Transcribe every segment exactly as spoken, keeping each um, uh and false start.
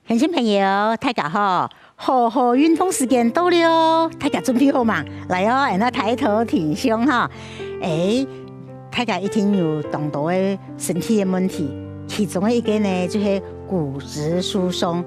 乡亲朋友，大家好！好好运动时间到了，大家准备好吗？来哦，俺个抬头挺胸哈。哎，大家一定有当多个身体个问题，其中个一个呢，就系骨质疏松。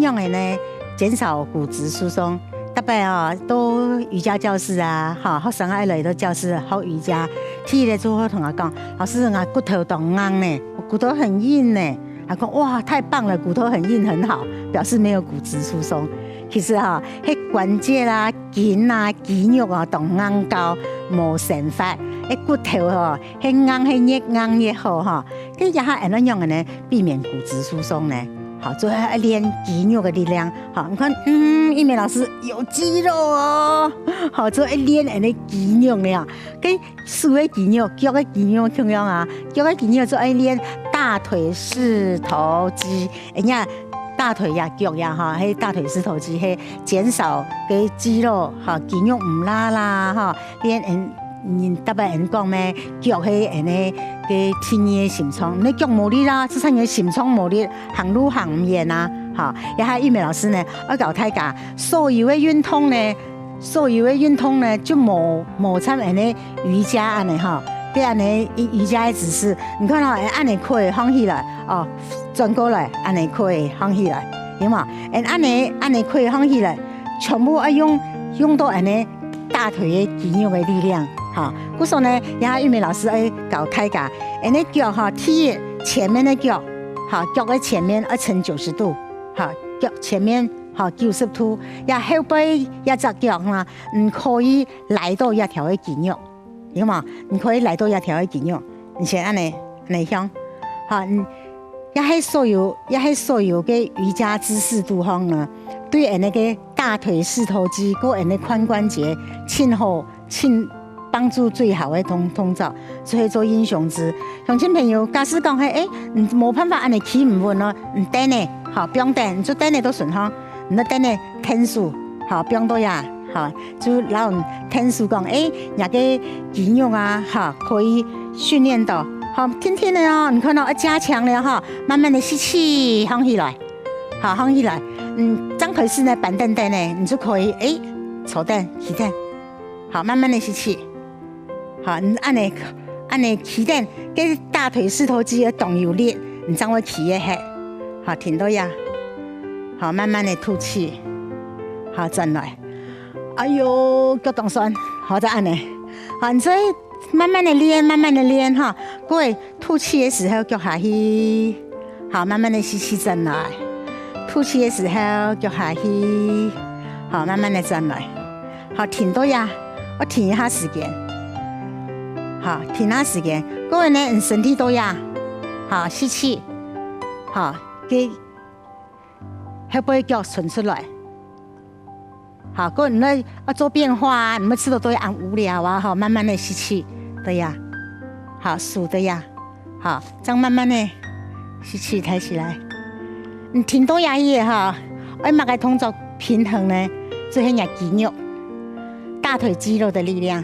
仰般个呢，减少骨质疏松？逐摆哦，到瑜伽教室啊，哈，学生啊来到教室学瑜伽，第一个就会同我讲：“老师，我骨头当硬呢，我骨头很硬呢。”他讲：“哇，太棒了，骨头很硬很好，表示没有骨质疏松。”其实哈，迄关节啦、筋啊、肌肉啊，都硬到无生发，迄骨头吼，迄硬係越硬越好哈。跟一下，俺个样个呢，避免骨质疏松呢，好，主要要练肌肉的力量。好，你看，嗯，一梅老师有肌肉哦，好，主要要练俺个肌肉呢。跟 手个肌肉、脚个肌肉共樣啊，脚个肌肉就愛练大腿四頭肌。哎呀，大腿呀、腳呀哈，係大腿四頭肌，係減少个肌肉哈，肌肉毋罅啦哈，練人人逐擺人講咩，腳係人个个第二个心臟，你腳無力啦，就像你个心臟無力，行路行毋遠啊哈。也還玉美老師呢，愛教大家所有个運動呢， 所有个運動呢，就無無參恁呢瑜伽恁呢哈，對恁呢瑜瑜伽个姿勢，你看哦，恁呢可以放起來哦，轉過來恁呢可以放起來，有無？恁恁呢恁呢可以放起來，全部愛用用到恁呢大腿个肌肉个力量哈。故所呢，也玉美老師愛教大家，恁呢腳哈，第一前面个腳，哈，腳个前面愛呈九十度，哈，腳前面 好，九十度，也後背這隻腳哈，你可以拉到這條个肌肉，有無？你可以拉到這條个肌肉，你先恁呢恁呢向，好，嗯，這係所有這係所有个瑜伽姿勢肚項呢，對恁呢个大腿四頭肌，過恁呢髖關節，盡好 盡幫助最好个動動作，就係做英雄姿。鄉親朋友，假使講係，誒，你無辦法恁呢企毋穩咯，你凳仔，好，放凳，你就凳仔到脣項，你就凳仔𢯭手，好，放到呀，好，就摎你𢯭手講，誒，若个肌肉啊，哈，可以訓練到，好，定定个哦，你看到愛加強了哈，慢慢的吸氣，放起來，好，放起來，嗯，正開始呢，板凳凳呢，你就可以，誒，坐凳，企凳。 好，慢慢的吸氣。好，你恁呢恁呢企等，該大腿四頭肌愛當有力，你正會企得核。好，停到這。好，慢慢的吐氣。好，轉來。哎喲，腳當痠。好，再恁呢。好，你再慢慢的練，慢慢的練哈。各位， 吐氣个時候，腳下去。好，慢慢的吸氣轉來。吐氣个時候，腳下去。好，慢慢的轉來。好，停到這，愛停一下時間。好，停下時間。過後呢，你身體到這。好，吸氣。好，該後背腳伸出來。 好，過你愛愛做變化啊，你愛試著都會恁無聊啊，吼，慢慢的吸氣，對呀。好，手對呀。好，正慢慢的吸氣，抬起來。你停到這位吼，愛麼个動作平衡呢？就係若肌肉，大腿肌肉的力量，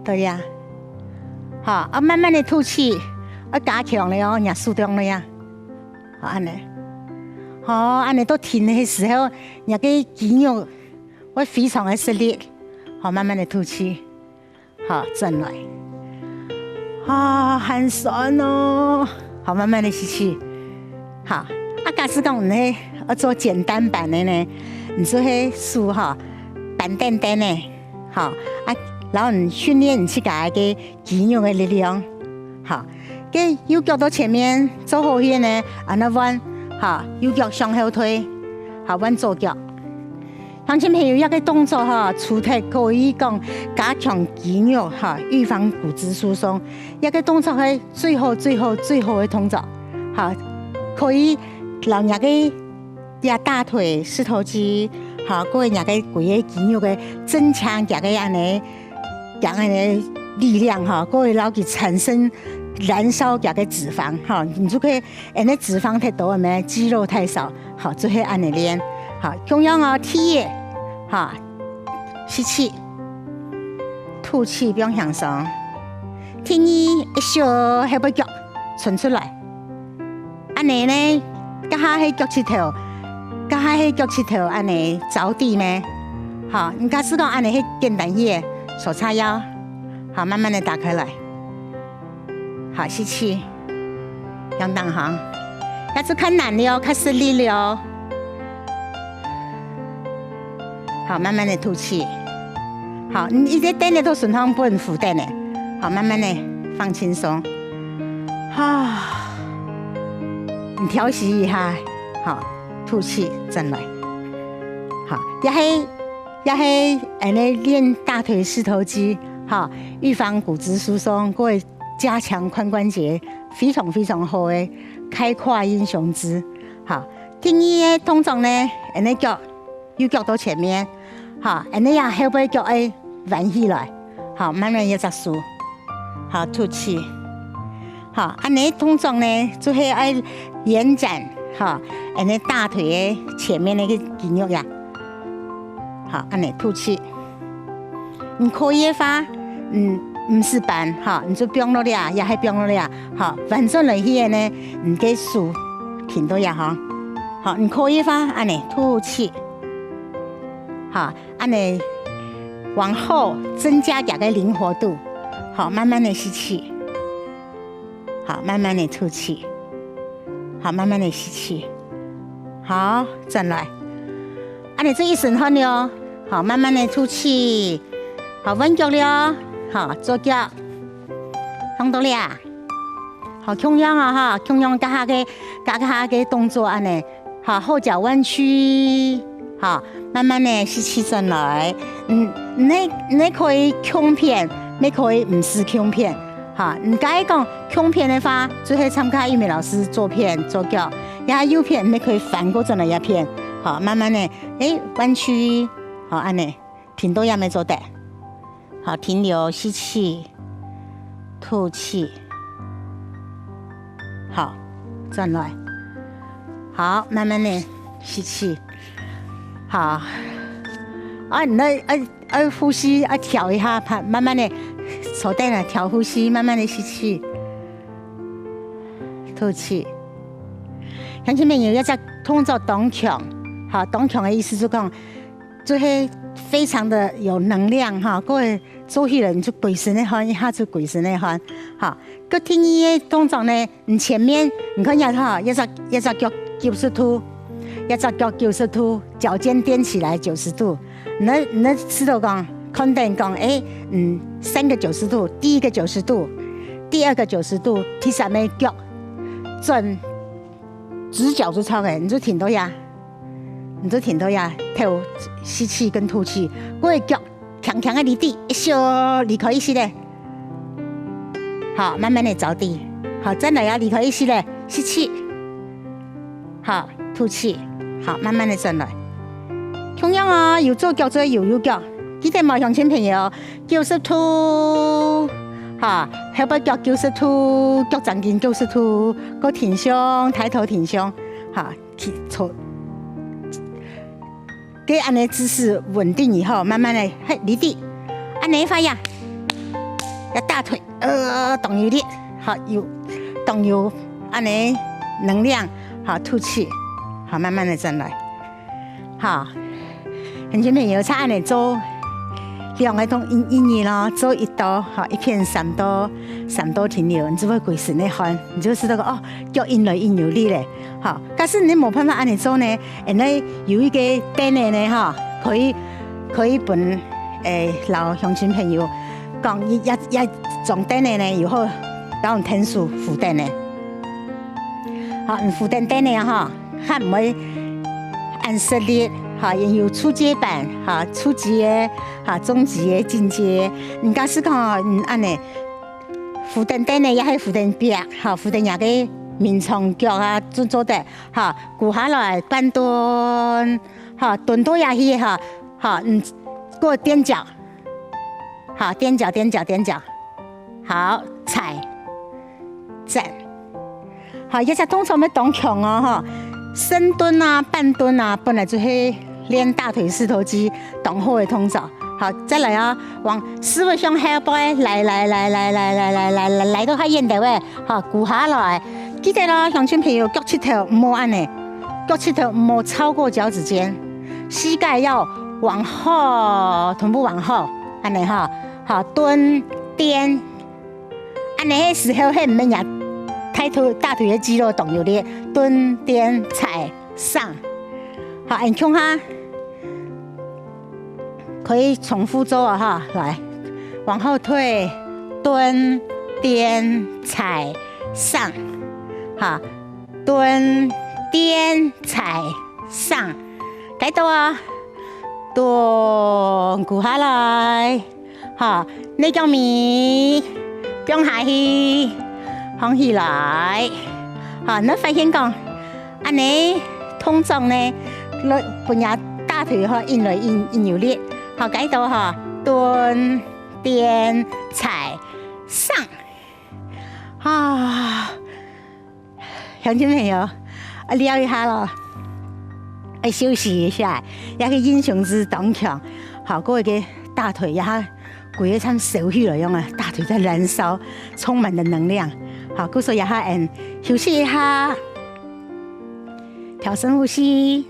對呀。好，啊，慢慢的吐氣，愛加強了哦，若手動了呀。好，恁呢。好，恁呢到停个時候，若个肌肉 會非常个吃力。好，慢慢的吐氣。好，轉來。啊，還痠哦。好，慢慢的吸氣。好，啊，假使講你呢，愛做簡單版的呢，你就係手吼，板凳凳呢，好，啊，然後你訓練你自家个 肌肉个力量。好，該右腳到前面，做好勢呢，恁呢換，好，右腳向後退，好，換左腳。鄉親朋友，這个動作吼，除忒可以講加強肌肉吼，預防骨質疏鬆，這个動作係最好、最好、最好个動作。好，可以摎若个 這大腿、四頭肌，吼，過會若个規个肌肉个增強，佢个恁呢，佢个恁呢力量吼，過會摎佢產生燃燒佢个脂肪吼，你就可以，恁呢脂肪忒多个咩，肌肉忒少，吼，就係恁呢練，吼，共樣哦，第一，吼，吸氣，吐氣放輕鬆。第二，一小後背腳伸出來。恁呢呢，這下係腳趾頭，這下係腳趾頭恁呢著地咩？好，你假使講恁呢係簡單些个，手叉腰，好，慢慢的打開來。好，吸氣，向頂項，這就較難了，較食力了。好，慢慢的吐氣。好，你一直等个都順暢分浮等个。好，慢慢的放輕鬆。啊，你調息一下，好，吐氣，轉來。好，這係，這係，恁呢練大腿四頭肌，好，預防骨質疏鬆，各位加強髖關節，非常非常好个，開胯英雄姿。好，第二个動作呢，恁呢腳 右腳到前面，好，恁呢啊，後背腳愛彎起來，好，慢慢一隻手，好，吐氣，好，恁呢動作呢，就係愛延展，好，恁呢大腿个前面个肌肉呀，好，恁呢吐氣。你可以个話，嗯，毋使扳，好，你就放落這，也係放落這，好，反轉來去个呢，你个手停到這，好，好，你可以个話，恁呢吐氣。 好，恁呢往後增加佢个靈活度。好，慢慢的吸氣。好，慢慢的吐氣。好，慢慢的吸氣。好，轉來。恁呢做一身汗了。好，慢慢的吐氣。好，換腳了。好，左腳。放到這。 好，共樣啊，哈，共樣加下个，加下个動作恁呢，好，後腳彎曲，好，慢慢的吸氣轉來。嗯，你，你可以共片，也可以毋使共片。好，你假如講共片个話，就係參加玉美老師左片左腳，也右片，你可以翻過轉來這片。好，慢慢的，誒，彎曲，好，恁呢。 停到這乜做得。好，停留，吸氣，吐氣。好，轉來。好，慢慢的吸氣。好，啊，你愛，愛，愛呼吸，愛調一下，慢，慢慢的坐等啊，調呼吸，慢慢的吸氣，吐氣。鄉親朋友，這隻動作當強，好，當強个意思就講， 就係非常的有能量哈，各位做起來你就歸身个汗，一下就歸身个汗，哈。該第二个動作呢，你前面你看一下哈，一隻，一隻腳九十度，一隻腳九十度，腳尖踮起來九十度。你，你試著講，看等講，誒，嗯，三個九十度，第一個九十度，第二個九十度，第三個腳轉直角就著个，你就停到這。 你就停到這，透吸氣跟吐氣，該腳輕輕个離地，一小離開一息仔。好，慢慢的著地。好，再來啊，離開一息仔，吸氣。好，吐氣。好，慢慢的轉來。共樣哦，有左腳就有右腳，記得無，鄉親朋友，九十度，好，後背腳九十度，腳正經九十度，過挺胸，抬頭挺胸，好。 去坐。該恁呢姿勢穩定以後，慢慢的，嘿，離地，恁呢發呀，這大腿，呃，當有力，好，有，當有恁呢能量，好，吐氣，好，慢慢的轉來，好，鄉親朋友，像恁呢做，兩個動一，一日咯，做一到，好，一片三到，三到停留，你就會歸身个汗，你就知道講，哦，腳緊來緊有力咧。 好，假使你無辦法恁呢做呢，恁呢有一個凳仔呢，哈，可以，可以分，誒，摎鄉親朋友講，一，一，一張凳仔呢，有好，摎𠊎等手扶凳仔。好，你扶凳凳仔啊，哈，較毋會恁食力，哈，也有初階版，哈，初級个，哈，中級个，進階个。你假使講，嗯，恁呢， 扶凳凳仔，也係扶凳壁，哈，扶凳這個眠床腳啊，做，做得，哈，跍下來半蹲，哈，蹲到這去，哈，哈，嗯，過踮腳，哈，踮腳，踮腳，踮腳，好，踩，站。好，這隻動作乜當強哦，哈，深蹲啊，半蹲啊，本來就係練大腿四頭肌當好个動作。好，再來哦，往屎朏向後背，來來來來來來來來來，來到較遠兜仔，好，跍下來。記得哦，鄉親朋友，腳膝頭毋好恁呢，腳膝頭毋好超過腳趾尖，膝蓋要往後，臀部往後，恁呢哈，好，蹲、踮。恁呢个時候，係毋係若大腿大腿个肌肉當有力，蹲、踮、踩、上。好，恁共下。 可以重複做啊哈，來，往後退，蹲、踮、踩、上，哈，蹲、踮、踩、上，該到啊，蹲，跍下來，哈，內腳咪放下去，放起來，哈，你發現講， 恁呢動作呢，來分若大腿吼，引來引引有力，好，該到吼，蹲、踮、踩、上。啊，鄉親朋友，啊，尞一下咯，愛休息一下，這个英雄之當強，好，各位个大腿呀， 歸个像燒起來樣啊，大腿在燃燒，充滿了能量。好，故所這下，嗯，休息一下，調深呼吸。